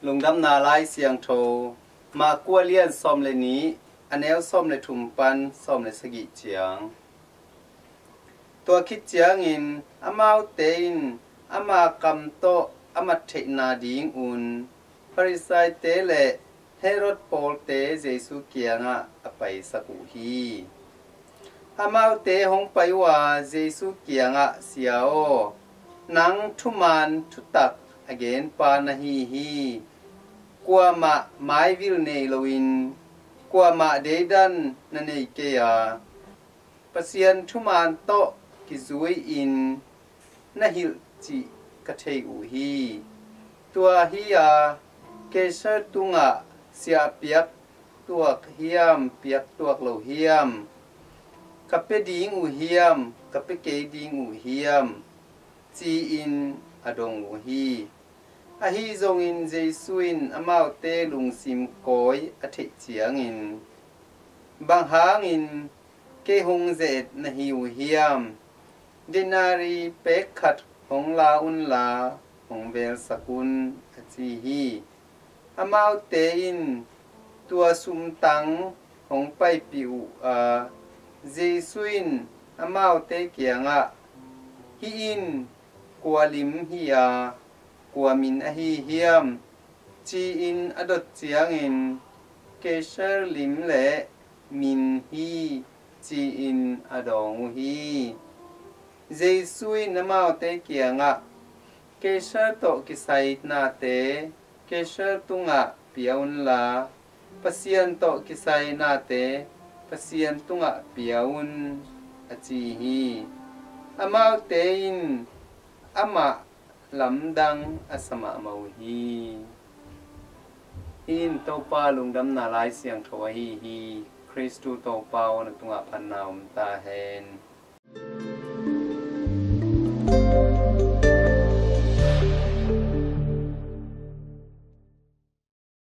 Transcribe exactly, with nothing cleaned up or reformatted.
Lungdamna Lai Siangtho, Marku a lian sawm le nih, a neu sawm le thum pan sawm le sagih ciang. Tua khit ciangin amaute in ama kam tawh a mat theihna dingun Farisaite le Herod pawlte Jesu kiangah a paisak uh hi. Amaute hong pai uh a Jesu kiangah, "Sia aw, nang thuman thutak a genpa na hi hi. Kuamah maivil nei loin kuamah deidan na nei kei a, Pasian thuman tawh kizui-in na hilh cih ka thei uh hi. Tua hi-a Kaisar tungah sia piak tuak hiam, piak tuak lo hiam, ka pia ding uh hiam, ka pia kei ding uh hiam?" ci-in a dong uh hi. Ahi zongin Jesu in amaute lungsim kawi a theih ciangin, "Bang hangin kei hong ze-et na hi uh hiam? Denari pek khat hong la unla hong velsak un," a ci hi. Amaute in tua sumtang hong paipih uh a, Jesu in amaute kiangah, "Hih in kua lim hi-a, kua min ahi hiam?" ci-in a dot ciangin, "Kaisar lim le min hi," ci-in a dawng uh hi. Jesu in amaute kiangah, "Kaisar tawh kisai nate Kaisar tungah pia unla, Pasian tawh kisai nate Pasian tungah pia un," a ci hi. Amaute in amah lamdang a sa mahmah uh hi. Hih in Topa Lungdamna Lai Siangtho ahi hi. Khristu Topa aw, na tungah phatna om ta hen.